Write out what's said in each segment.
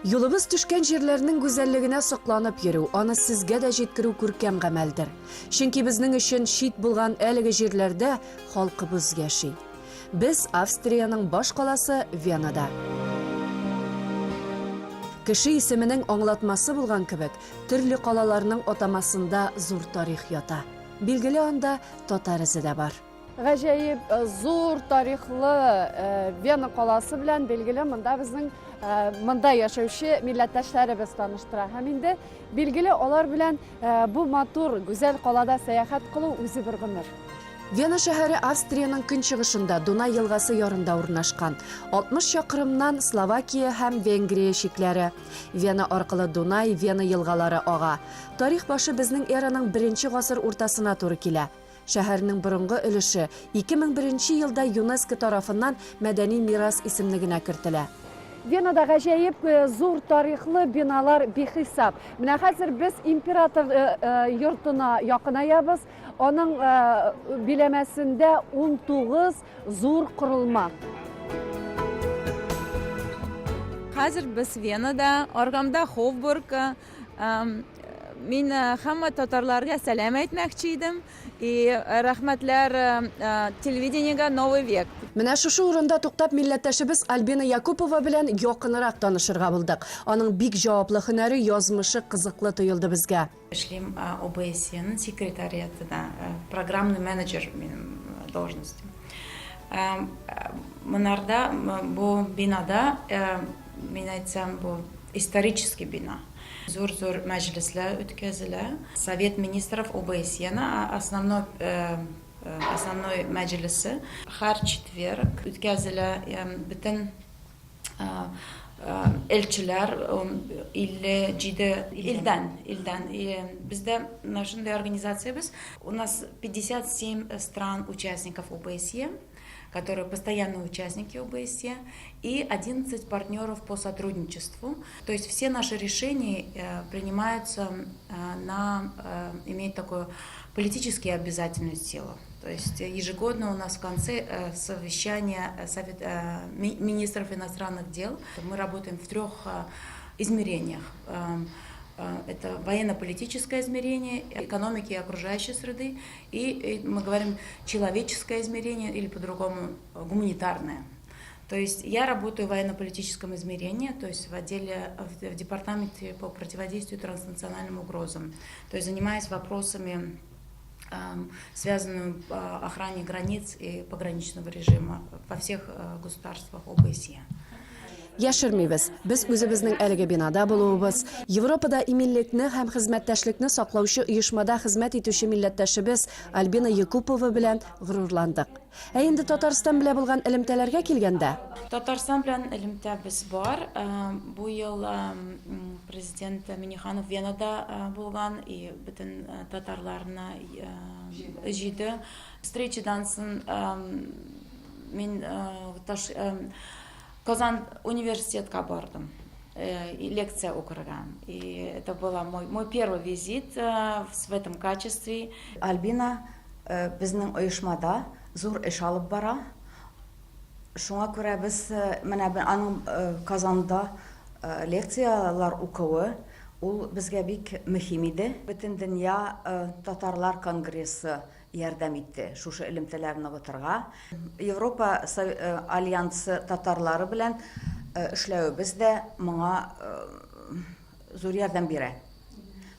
Юлыбыз төшкән җирләрнең гүзәллегенә сокланып йөрү, аны сезгә дә җиткерү күркәм гамәлдер. Чөнки безнең өчен чит булган әлеге җирләрдә халкыбыз яши. Без Австриянең баш каласы Венада. Кеше исеменең аңлатмасы булган кебек, төрле калаларның атамасында зур тарих ята. Билгеле, анда татар эзе дә бар. Гаҗәеп э, зур тарихлы э, Вена каласы белән билгеле монда безнең э, монда яшәүче милләттәшләребез таныштыра. Һәм инде билгеле алар белән бу матур, гүзәл калада сәяхәт кылу үзе бер гомер. Вена шәһәре Австриянең көнчыгышында, Дунай елгасы ярында урнашкан. 60 чакрымнан Словакия һәм Венгрия чикләре. Вена аркылы Дунай, Вена елгалары ага. Тарих башы безнең эраның беренче гасыр уртасына туры килә. Шәһәрнең борынгы өлеше 2001 нче елда ЮНЕСКО тарафыннан мәдәни мирас исемлегенә кертелә. Венада гаҗәеп зур тарихлы биналар бихисап. Менә хәзер без император йортына якынаябыз. Аның биләмәсендә 19 зур корылма. Хәзер без Венада, аргамда Хофбург. Мин һәммә татарларга сәлам әйтмәкче идем. И рәхмәтләр телевидениегә Новый век. Менә шушы урында туктап милләттәшебез Альбина Якупова белән якынрак танышырга булдык. Аның бик җаваплы һөнәре, язмышы кызыклы тоелды безгә. Эшлим ОБСЕның секретариатында, программный менеджер минем должностем. Монарда бу бинада, мин әйтсәм, бу исторический бина. Зур-зур мәҗлесләр үткәзелә. Совет министров ОБСЕның основной основной мәҗлесе һәр четверг үткәзелә. Бөтен элчеләр 57 илдән, илдән. Бездә менә шундый организациябез. У нас 57 стран участников ОБСЕ, которые постоянные участники ОБСЕ, и 11 партнеров по сотрудничеству. То есть все наши решения принимаются на, имеют такую политически обязательную силу. То есть ежегодно у нас в конце совещания Совет министров иностранных дел мы работаем в трех измерениях. Это военно-политическое измерение, экономики и окружающей среды, и мы говорим человеческое измерение или по-другому гуманитарное. То есть я работаю в военно-политическом измерении, то есть в отделе, в департаменте по противодействию транснациональным угрозам. То есть занимаюсь вопросами, связанными охране границ и пограничного режима во всех государствах ОБСЕ. Яшермибез, без үзебезнең әлеге бинада булуыбыз, Европада иминлекне һәм хезмәттәшлекне саклаучы оешмада хезмәт итүче милләттәшебез Альбина Якупова белән горурландык. Ә инде Татарстан белә булган элемтәләргә килгәндә. Татарстан белән элемтәбез бар. Бу ел президент Минниханов Венада булган и бөтен татарларны җыйды. Встречадан соң мин Казан университетка бардым лекция укырга. И это был мой, мой первый визит в этом качестве. Альбина безнең оешмада зур эш алып бара. Шуңа күрә без менә аның Казанда лекцияләр укуы ул безгә бик мөһим иде. Бөтендөнья татарлар конгрессы ярдәм итте шушы элемтәләрне ныгытырга. Европа альянсы татарлары белән эшләвебез дә моңа зур ярдәм бирә.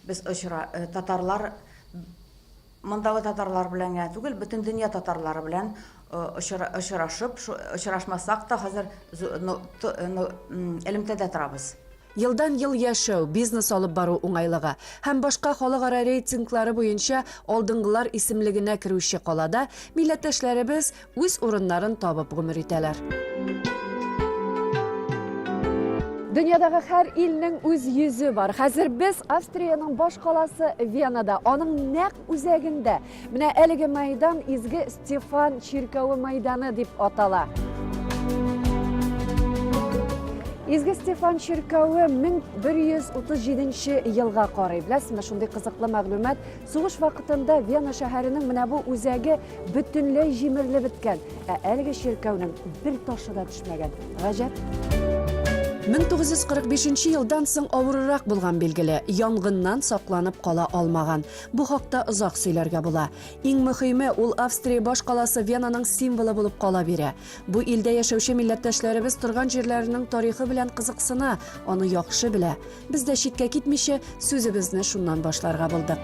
Без очра татарлар мондагы татарлар белән генә түгел, бөтен дөнья татарлары белән очрашып, очрашмасак та хәзер элемтәдә торабыз. Елдан-ел яшәү, бизнес алып бару уңайлыгы һәм башка халыкара рейтинглары буенча алдынгылар исемлегенә керүче калада милләттәшләребез үз урыннарын табып гомер итәләр. Дөньядагы һәр илнең үз йөзе бар. Хәзер без Австриянең баш каласы Венада, аның нәкъ үзәгендә. Менә әлеге мәйдан Изге Стефан чиркәве мәйданы дип атала. Изге Стефан чиркәве 1137 елга карый. Беләсезме, шундый кызыклы мәгълүмат. Сугыш вакытында Вена шәһәренең менә бу үзәге бөтенләй җимерелеп беткән, ә әлеге чиркәүнең бер ташы да төшмәгән. Гаҗәп. 1945 елдан соң авырырак булган билгеле, янгыннан сакланып кала алмаган. Бу хакта озак сөйләргә була. Иң мөхиме, ул Австрия баш каласы Венаның символы булып кала бирә. Бу илдә яшәүче милләттәшләребез торган җирләренең тарихы белән кызыксына, аны яхшы белә. Без дә читкә китмичә, сүзебезне шуннан башларга булдык.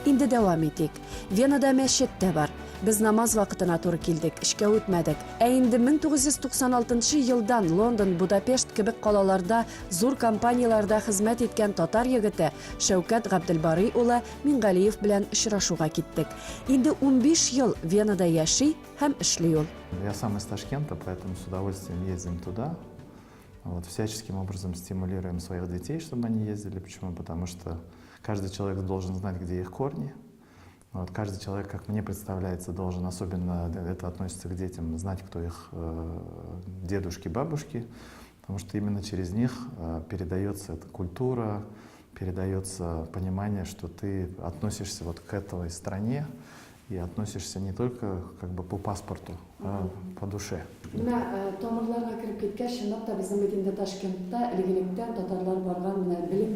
Инде дәвам итик. Венада мәчет тә бар. Без намаз вакытына туры килдек, эчкә үтмәдек. Ә инде 1996 елдан Лондон, Будапешт кебек калаларда зур компанияләрдә хезмәт иткән татар егете Шәүкәт Габделбарый улы Мингалиев белән очрашуга киттек. Инде 15 ел Венада яши һәм эшли ул. Я сам из Ташкента, поэтому с удовольствием ездим туда. Вот, всяческим образом стимулируем своих детей, чтобы они ездили. Почему? Потому что каждый человек должен знать, где их корни. Вот, каждый человек, как мне представляется, должен, особенно это относится к детям, знать, кто их э, дедушки, бабушки, потому что именно через них э, передается эта культура, передается понимание, что ты относишься вот к этой стране и относишься не только как бы по паспорту, а по душе. Менә э, тамырларга кереп киткәч, чынлап та безнең бит инде Ташкентта элек-электән татарлар барган менә белем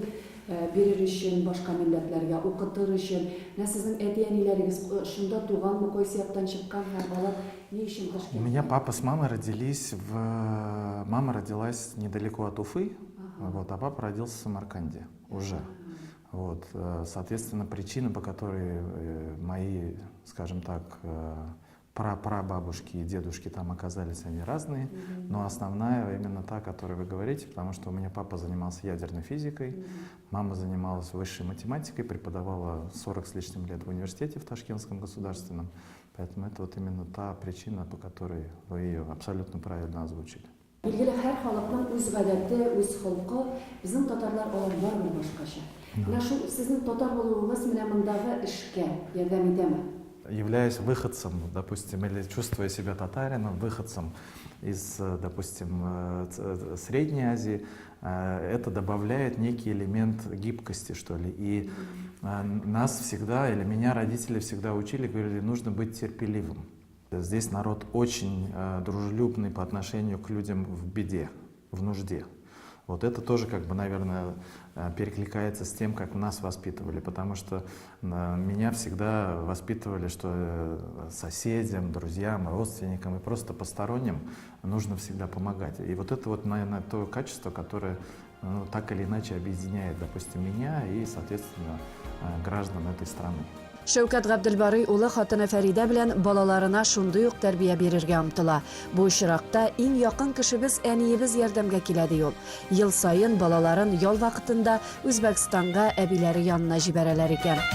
э, бирер өчен, башка милләтләргә укытыр өчен. Менә сезнең әти-әниләрегез э, шунда туганмы, кайсы яктан чыккан һәм алар ни өчен У меня папа с мамой родились в... Мама родилась недалеко от Уфы, вот, а папа родился в Самарканде уже. Вот, э, соответственно, причина, по которой э, мои, скажем так, э, прапрабабушки и дедушки там оказались, они разные, но основная именно та, о которой вы говорите, потому что у меня папа занимался ядерной физикой, мама занималась высшей математикой, преподавала 40 с лишним лет в университете в Ташкентском государственном, поэтому это вот именно та причина, по которой вы ее абсолютно правильно озвучили. Билгеле, һәр халыкның үз гадәте, үз холкы. Безнең татарлар алар барыбер башкача. Менә шул сезнең татар булуыгыз менә мондагы эшкә ярдәм итәме? Являясь выходцем, допустим, или чувствуя себя татарином, выходцем из, допустим, Средней Азии, это добавляет некий элемент гибкости, что ли. И нас всегда, или меня родители всегда учили, говорили, нужно быть терпеливым. Здесь народ очень дружелюбный по отношению к людям в беде, в нужде. Вот это тоже, как бы, наверное, перекликается с тем, как нас воспитывали, потому что меня всегда воспитывали, что соседям, друзьям, родственникам и просто посторонним нужно всегда помогать. И вот это вот, наверное, то качество, которое, ну, так или иначе объединяет, допустим, меня и, соответственно, граждан этой страны. Шәүкәт Габделбарый улы хатыны Фәридә белән балаларына шундый ук тәрбия бирергә омтыла. Бу очракта иң якын кешебез әниебез ярдәмгә килә, ди ул. Ел саен балаларын ял вакытында Үзбәкстанга әбиләре янына җибәрәләр икән.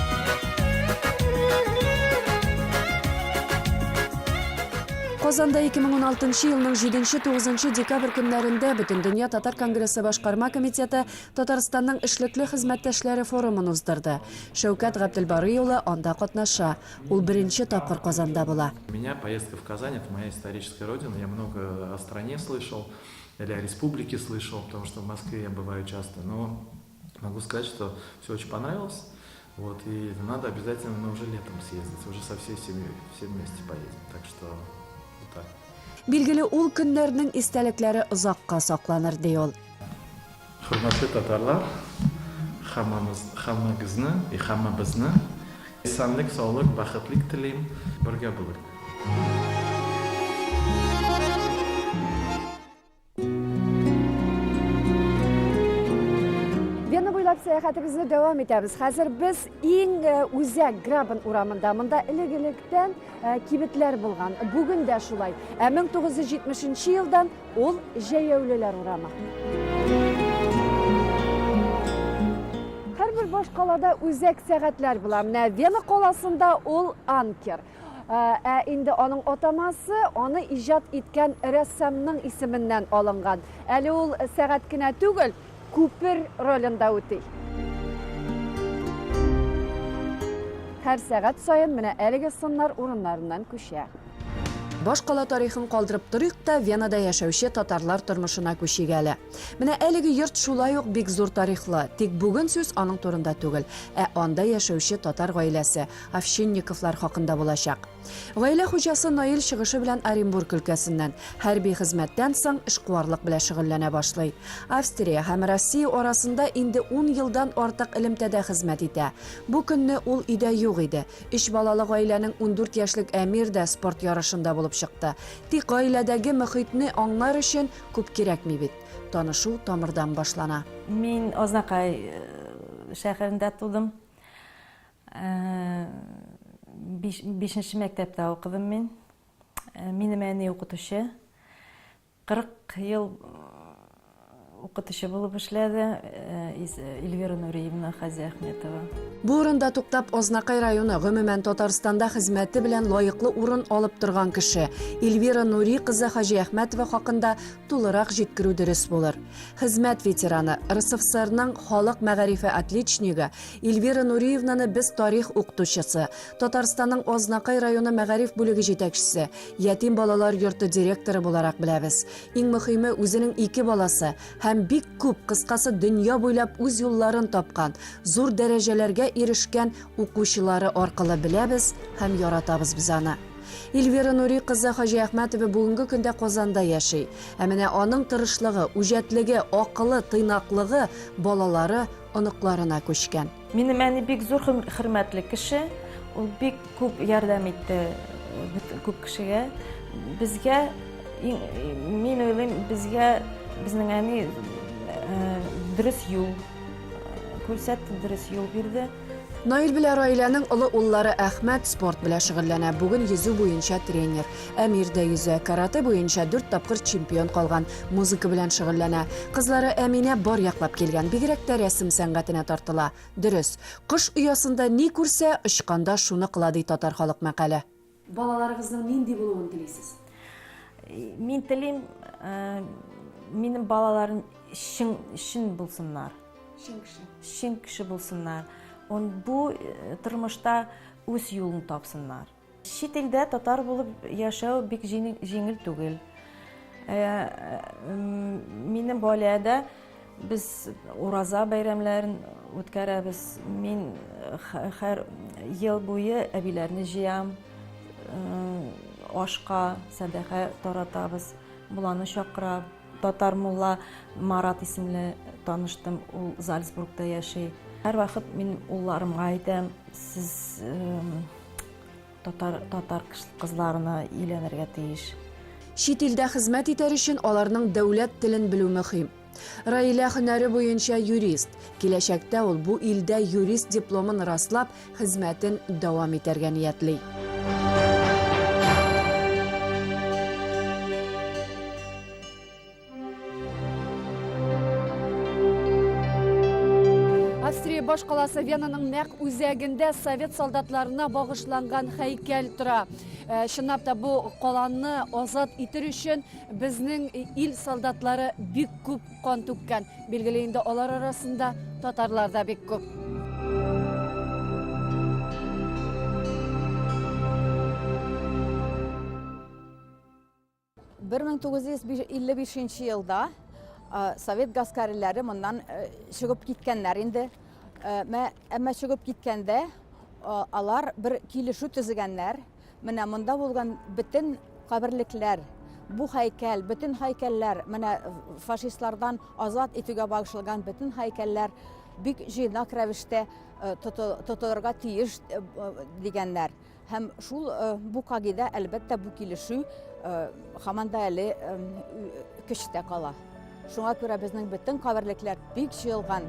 Казанда 2016 елның 7-9 декабрь көннәрендә Бөтендөнья татар конгрессы башкарма комитеты Татарстанның эшлекле хезмәттәшләре форумын уздырды. Шәүкәт Габделбарый улы анда катнаша. Ул беренче тапкыр Казанда була. У меня поездка в Казань – это моя историческая родина. Я много о стране слышал, или о республике слышал, потому что в Москве я бываю часто. Но могу сказать, что все очень понравилось. Вот, и надо обязательно, но уже летом съездить, уже со всей семьей, все вместе поедем. Так что вот так. Билгеле, ул көннәрнең истәлекләре озакка сакланыр, ди ул. Хөрмәтле татарлар, һәммәмез, һәммәгезне и һәммәбезне исәнлек, саулык, бәхетлек телим. Бергә булыйк. Вена буйлап сәяхәтебезне дәвам итәбез. Хәзер без иң э, үзәк Грабен урамында. Монда элек-электән э, кибетләр булган. Бүген дә шулай. Ә 1970 елдан Ул җәяүлеләр урамы. Һәрбер башкалада үзәк сәгатьләр була. Менә Вена каласында ул анкер. Ә, ә инде аның атамасы аны иҗат иткән рәссамның исеменнән алынган. Әле ул сәгать кенә түгел, күпер ролен дә үти. Һәр сәгать саен менә әлеге сыннар урыннарыннан күчә. Башкала тарихын калдырып торыйк та, Венада яшәүче татарлар тормышына күчик әле. Менә әлеге йорт шулай ук бик зур тарихлы. Тик бүген сүз аның турында түгел, ә анда яшәүче татар гаиләсе, Овчинниковлар хакында булачак. Гаилә хуҗасы Наил чыгышы белән Оренбург өлкәсеннән. Хәрби хезмәттән соң эшкуарлык белән шөгыльләнә башлый. Австрия һәм Россия арасында инде ун елдан артык элемтәдә хезмәт итә. Бу көнне ул өйдә юк иде. Өч балалы гаиләнең 14 яшьлек Әмир дә спорт ярышында булып чыкты. Тик гаиләдәге мохитне аңлар өчен күп кирәкми бит. Танышу тамырдан башлана. Мин Азнакай шәһәрендә тудым. Бишенче мәктәптә укыдым мин. Минем әни укытучы. 40 ел укытучы булып эшләде Эльвира Нуриевна Хазиахметова. Бу урында туктап, Азнакай районы, гомумән, Татарстанда хезмәте белән лаеклы урын алып торган кеше Эльвира Нури кызы Хаҗиәхмәтова хакында тулырак җиткерү дөрес булыр. Хезмәт ветераны, РСФСРның халык мәгарифе отличнигы Эльвира Нуриевнаны без тарих укытучысы, Татарстанның Азнакай районы мәгариф бүлеге җитәкчесе, ятим балалар йорты директоры буларак беләбез. Иң мөхиме, үзенең ике баласы һәм бик күп, кыскасы, дөнья буйлап үз юлларын тапкан, зур дәрәҗәләргә ирешкән укучылары аркылы беләбез һәм яратабыз без аны. Эльвира Нури кызы Хаҗиәхмәтова бүгенге көндә Казанда яши. Ә менә аның тырышлыгы, үҗәтлеге, акылы, тыйнаклыгы балалары, оныкларына күчкән. Минем әни бик зур хөрмәтле кеше. Ул бик күп ярдәм итте күп кешегә. Безгә, мин уйлыйм, безгә безнең әни дөрес юл күрсәтте, дөрес юл бирде. Наил белән Раиләнең олы уллары Әхмәт спорт белән шөгыльләнә, бүген йөзү буенча тренер. Әмир дә йөзә, каратэ буенча дүрт тапкыр чемпион калган, музыка белән шөгыльләнә. Кызлары Әминә бар яклап килгән, бигрәк тә рәсем сәнгатенә тартыла. Дөрес, кош оясында ни күрсә, очканда шуны кыла, ди татар халык мәкале. Балаларыгызның нинди булуын телисез? Мин телим, минем балаларым чын, чын булсыннар. Чын кеше. Чын кеше булсыннар. Он бу э, тормышта үз юлын тапсыннар. Чит илдә татар булып яшәү бик җиңел түгел. Э, минем гаиләдә без ураза бәйрәмнәрен үткәрәбез. Мин һәр ел буе әбиләрне җыям, ашка сәдака таратабыз, боланы чакырам. Татар мулла Марат исемле таныштым, ул Зальцбургта яши. Һәрвакыт мин улларымга әйтәм, сез татар, татар кызларына өйләнергә тиеш. Чит илдә хезмәт итәр өчен аларның дәүләт телен белү мөһим. Раилә һөнәре буенча юрист. Киләчәктә ул бу илдә юрист дипломын раслап, хезмәтен дәвам итәргә ниятли. Австрия баш каласы Венаның нәкъ үзәгендә совет солдатларына багышланган һәйкәл тора. Э, чынлап та бу каланы азат итер өчен безнең ил солдатлары бик күп кан түккән. Билгеле инде алар арасында татарлар да бик күп. Бер 1955 елда совет гаскәриләре моннан чыгып киткәннәр инде. Әмма чыгып киткәндә алар бер килешү төзегәннәр. Менә монда булган бөтен каберлекләр, бу һәйкәл, бөтен һәйкәлләр, менә фашистлардан азат итүгә багышланган бөтен һәйкәлләр бик җыйнак рәвештә тотылырга тиеш дигәннәр. Һәм шул бу кагыйдә, әлбәттә, бу килешү һаман да әле көчтә кала. Шуңа күрә безнең бөтен каберлекләр бик җыелган.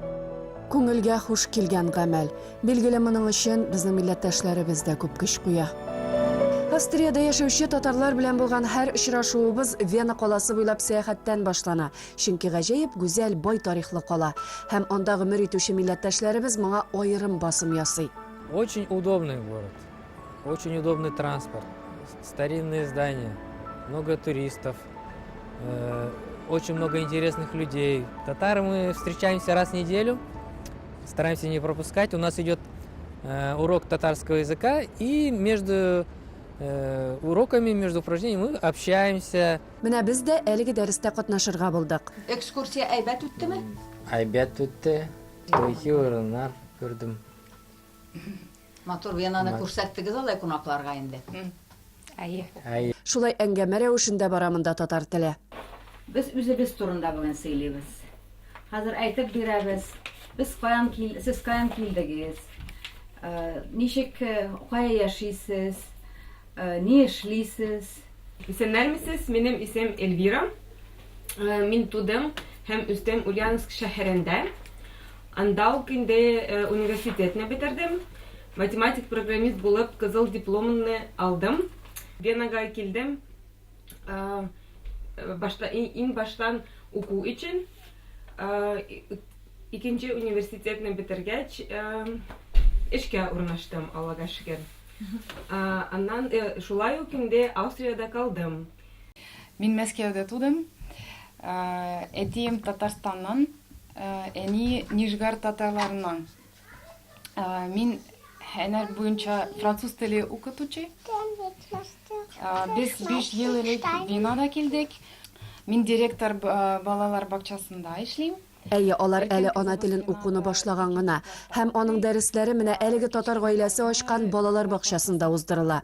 Күңелгә хуш килгән гамәл. Билгеле, моның өчен безнең милләттәшләребез дә күп көч куя. Австриядә яшәүче татарлар белән булган һәр очрашуыбыз Вена каласы буйлап сәяхәттән башлана. Чөнки гаҗәеп гүзәл, бай тарихлы кала. Һәм анда гомер итүче милләттәшләребез моңа аерым басым ясый. Очень удобный город, очень удобный транспорт, старинные здания, много туристов, очень много интересных людей. Татары мы встречаемся раз в неделю, стараемся не пропускать. У нас идет урок татарского языка, и между уроками, между упражнениями мы общаемся. Менә без дә әлеге дәрестә катнашырга булдык. Экскурсия әйбәт үттеме? Әйбәт үтте. Тарихи урыннар күрдем. Матур Венаны күрсәттегез алай кунакларга инде. Әйе. Әйе. Шулай әңгәмә рәвешендә бара монда татар теле. Без үзебез турында бүген сөйлибез. Хәзер әйтеп бирәбез. Без каян кил, сез каян килдегез? Ничек, кая яшисез? Ни эшлисез? Исәннәрмесез, минем исем Эльвира. Мин тудым һәм үстем Ульяновск шәһәрендә. Анда ук инде университетны бетердем. Математик-программист булып кызыл дипломымны алдым. Венага килдем. Башта иң баштан уку өчен. Икенче университетны бетергәч, эшкә урнаштым, Аллага шөкер. Аннан шулай ук инде Австриядә калдым. Мин Мәскәүдә тудым. Әтием Татарстаннан, әни Нижгар татарларыннан. Мин һөнәр буенча француз теле укытучы. Без 5 ел элек Венада килдек. Мин директор балалар бакчасында эшлим. Әйе, алар әле ана телен укуны башлаган гына. Һәм аның дәресләре менә әлеге татар гаиләсе ачкан балалар бакчасында уздырыла.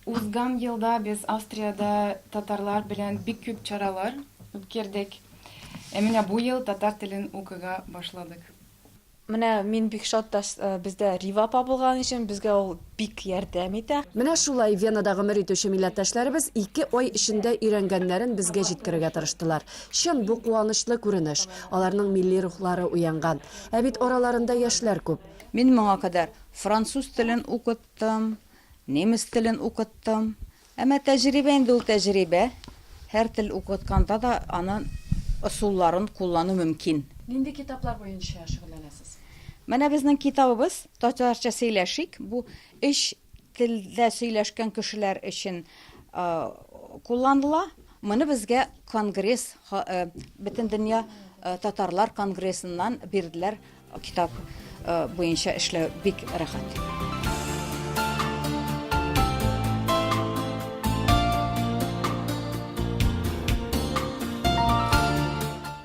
Узган елда без Австриядә татарлар белән бик күп чаралар үткәрдек. Ә менә бу ел татар телен укырга башладык. Менә мин бик шат та бездә Рива апа булган өчен, безгә ул бик ярдәм итә. Менә шулай Венада гомер итүче милләттәшләребез ике ай эчендә өйрәнгәннәрен безгә җиткерергә тырыштылар. Чын, бу куанычлы күренеш. Аларның милли рухлары уянган. Ә бит араларында яшьләр күп. Мин моңа кадәр француз телен укыттым, Немец телен укыттым. Әмма тәҗрибә инде ул тәҗрибә. Һәр тел укытканда да анын ысулларын куллану мөмкин. Нинди китаплар буенча шөгыльләнәсез? Менә безнең китабыбыз Татарча сөйләшик. Бу өч телдә сөйләшкән кешеләр өчен кулланыла. Моны безгә конгресс, Бөтендөнья татарлар конгрессыннан бирделәр. Китап буенча эшләү бик рәхәт.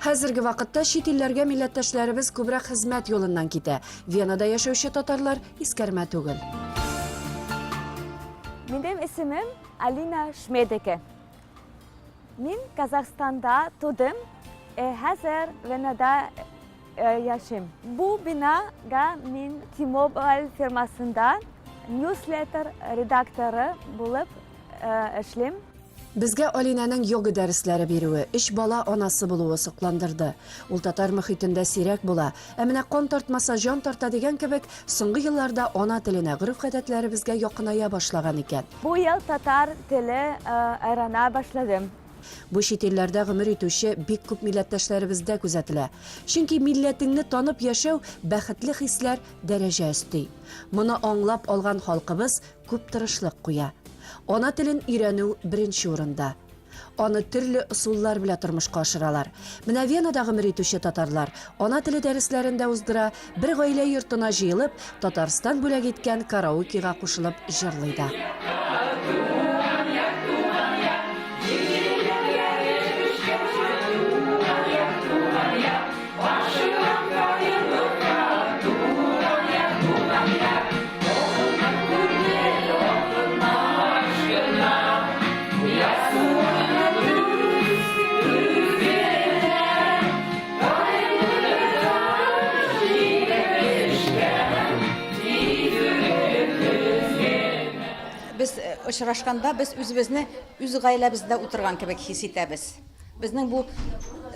Хәзерге вакытта чит илләргә милләттәшләребез күбрәк хезмәт юлыннан китә. Венада яшәүче татарлар искәрмә түгел. Минем исемем Алина Шмедеке. Мин Казахстанда тудым, хәзер Венада яшим. Бу бинага мин T-Mobile фирмасында ньюслеттер редакторы булып эшлим. Безгә Алинәнең йога дәресләре бирүе, өч бала анасы булуы сокландырды. Ул татар мохитендә сирәк була. Ә менә кан тартмаса, җан тарта дигән кебек, соңгы елларда ана теленә, гореф-гадәтләребезгә якыная башлаган икән. Бу ел татар теле өйрәнә башладым. Бу чит илләрдә гомер итүче бик күп милләттәшләребездә күзәтелә. Чөнки милләтеңне танып яшәү бәхетле хисләр, дәрәҗә өсти. Моны аңлап алган халкыбыз күп тырышлык куя. Ана телен өйрәнү беренче урында. Аны төрле ысуллар белән тормышка ашыралар. Менә Венада гомер итүче татарлар ана теле дәресләрен дә уздыра, бер гаилә йортына җыелып, Татарстан бүләк иткән караокега кушылып җырлый да. Без э, очрашканда без үзебезне үз гаиләбездә утырган кебек хис итәбез. Безнең бу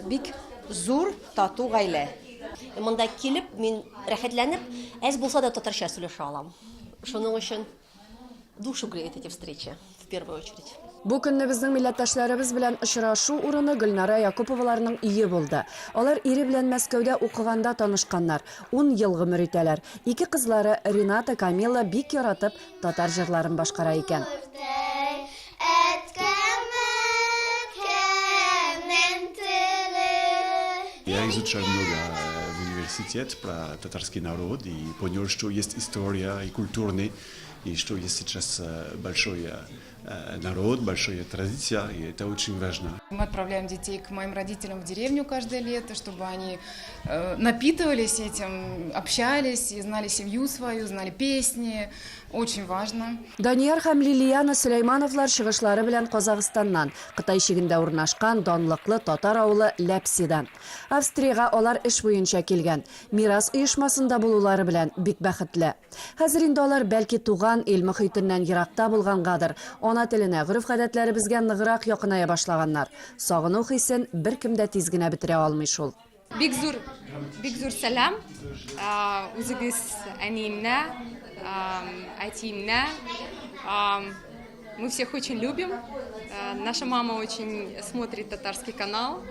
бик зур тату гаилә. Монда килеп, мин рәхәтләнеп, әз булса да татарча сөйләшә алам. Шуның өчен душу греет эти встречи, в первую очередь. Бу көнне безнең милләттәшләребез белән очрашу урыны Гөлнара Якуповаларның өе булды. Алар ире белән Мәскәүдә укыганда танышканнар. Ун ел гомер итәләр. Ике кызлары Рената, Камила бик яратып татар җырларын башкара икән. Я изучал много в университете про татарский народ и понял, что есть история и культурный, и что есть сейчас большое народ, большая традиция, и это очень важно. Мы отправляем детей к моим родителям в деревню каждое лето, чтобы они напитывались этим, общались и знали семью свою, знали песни. Очень важно. Данияр һәм Лилиана Сөләймановлар чыгышлары белән Казахстаннан, Кытай чигендә урнашкан данлыклы татар авылы Ляпсидан. Австриягә алар эш буенча килгән. Мирас оешмасында булулары белән бик бәхетле. Хәзер инде алар, бәлки, туган ил мохитеннән еракта булгангадыр, ана теленә, гореф-гадәтләребезгә ныграк якыная башлаганнар. Сагыну хисен беркем дә тиз генә бетерә алмый шул. Бик зур, бик зур сәлам үзегез әниемнә, әтиемнә. Мы всех очень любим. Наша мама очень смотрит татарский канал.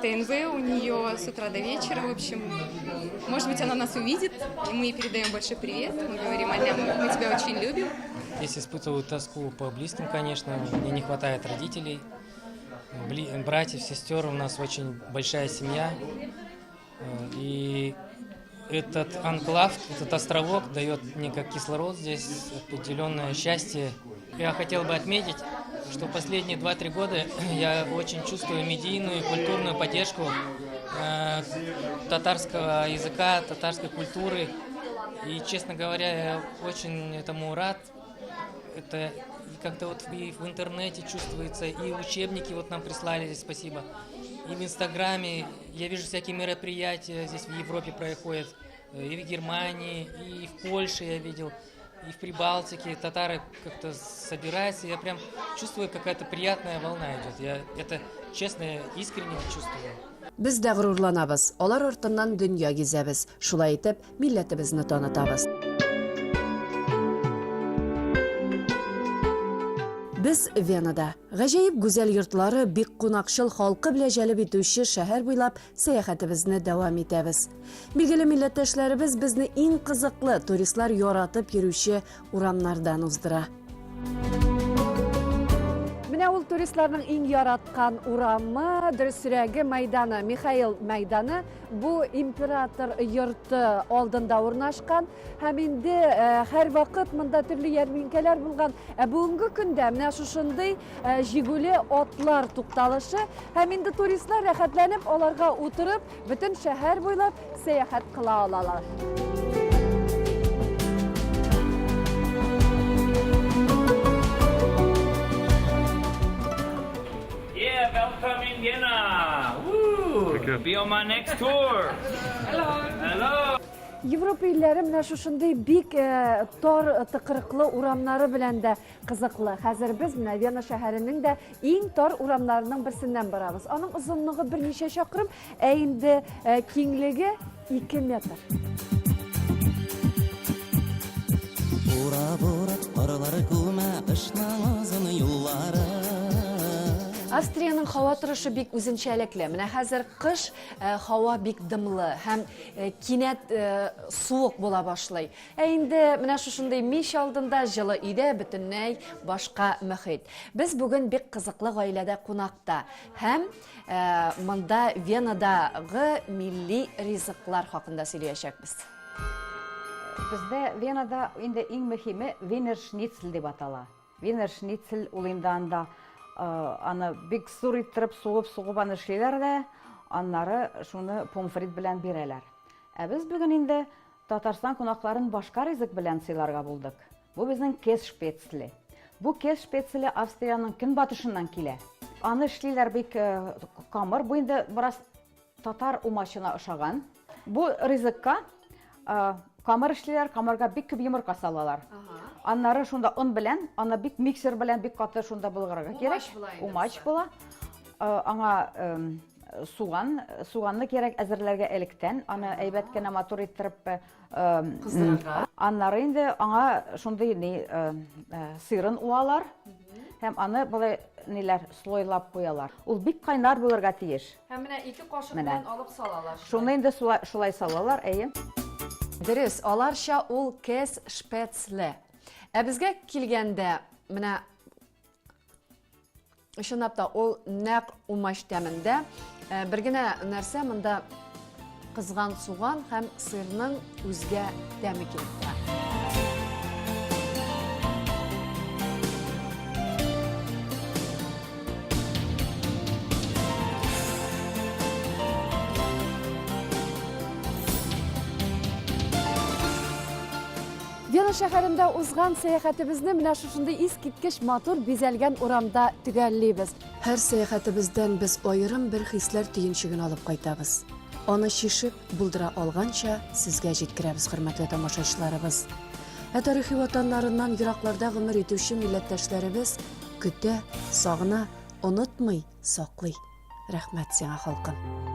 ТНВ у нее с утра до вечера. В общем, может быть, она нас увидит, и мы ей передаем большой привет. Мы говорим, Аня, мы тебя очень любим. Здесь испытываю тоску по близким, конечно. Мне не хватает родителей, братьев, сестер. У нас очень большая семья. И этот анклав, этот островок дает мне как кислород здесь, определенное счастье. Я хотел бы отметить, что последние 2-3 года я очень чувствую медийную и культурную поддержку татарского языка, татарской культуры. И, честно говоря, я очень этому рад. Это как-то вот и в интернете чувствуется, и учебники вот нам прислали здесь, спасибо. И в Инстаграме я вижу всякие мероприятия здесь в Европе проходят, и в Германии, и в Польше я видел, и в Прибалтике татары как-то собираются. Я прям чувствую, какая-то приятная волна идет. Я это честно, искренне чувствую. Без дә горурланабыз, алар артыннан дөнья гизәбез. Шулай итеп, милләтебезне танытабыз. Без Венада. Гаҗәеп гүзәл йортлары, бик кунакчыл халкы белән җәлеп итүче шәһәр буйлап сәяхәтебезне дәвам итәбез. Билгеле милләттәшләребез безне иң кызыклы, туристлар яратып йөрүче урамнардан уздыра. Менә ул туристларның иң яраткан урамы, дөресрәге мәйданы, Михаил мәйданы. Бу император йорты алдында урнашкан һәм инде э, һәрвакыт монда төрле ярминкәләр булган. Ә бүгенге көндә менә шушындый э, җигүле атлар тукталышы һәм инде туристлар рәхәтләнеп аларга утырып, бөтен шәһәр буйлап сәяхәт кыла алалар. Yeah, welcome in Vienna. Woo! Be on my next tour. Hello. Hello. Европа илләре менә шушындый бик э, тар тыкрыклы урамнары белән дә кызыклы. Хәзер без менә Вена шәһәренең дә иң тар урамнарының берсеннән барабыз. Аның озынлыгы берничә чакрым, ә инде э, киңлеге 2 метр. Урап-урап карлар күмә кышның озын юллары. Австриянең һава торышы бик үзенчәлекле. Менә хәзер кыш, э, һава бик дымлы һәм э, кинәт э, суык була башлый. Ә инде менә шушындый мич алдында җылы өйдә бөтенләй башка мөхит. Без бүген бик кызыклы гаиләдә кунакта һәм Ә, монда Венадагы милли ризыклар хакында сөйләячәкбез. Бездә Венада инде иң мөһиме Винер шницель дип атала. Винер шницель ул инде анда аны бик зур иттереп сугып-сугып аны эшлиләр дә, аннары шуны помфрит белән бирәләр. Ә без бүген инде Татарстан кунакларын башка ризык белән сыйларга булдык. Бу безнең кес шпецле. Бу кес шпецле Австриянең көнбатышыннан килә. Аны эшлиләр бик э, камыр. Бу инде бераз татар умачына ошаган. Бу ризыкка э, камыр эшлиләр, камырга бик күп йомырка салалар. Аннары шунда он белән, аны бик миксер белән бик каты шунда булгарга кирәк. Умач була. Э, аңа суган, суганны кирәк әзерләргә электән, аны әйбәт кенә матур иттереп э, кыздырырга. Аннары инде аңа шундый ни э, э, сырын уалар һәм аны болай ниләр слойлап куялар. Ул бик кайнар булырга тиеш. Һәм менә ике кашык белән алып салалар. Шуны инде шулай салалар, әйе. Дөрес, аларча ул кес шпецле. Ә безгә килгәндә, менә Чынлап та, ул нәкъ умач тәмендә. Э, бер генә нәрсә монда кызган суган һәм сырның үзгә тәме килеп тора. Вена шәһәрендә узган сәяхәтебезне менә шушындый искиткеч матур бизәлгән урамда төгәллибез. Һәр сәяхәтебездән без аерым бер хисләр төенчеген алып кайтабыз. Аны чишеп, булдыра алганча сезгә җиткерәбез, хөрмәтле тамашачыларыбыз. Ә тарихи ватаннарыннан еракларда гомер итүче милләттәшләребез көтә, сагына, онытмый, саклый. Рәхмәт сиңа, халкым!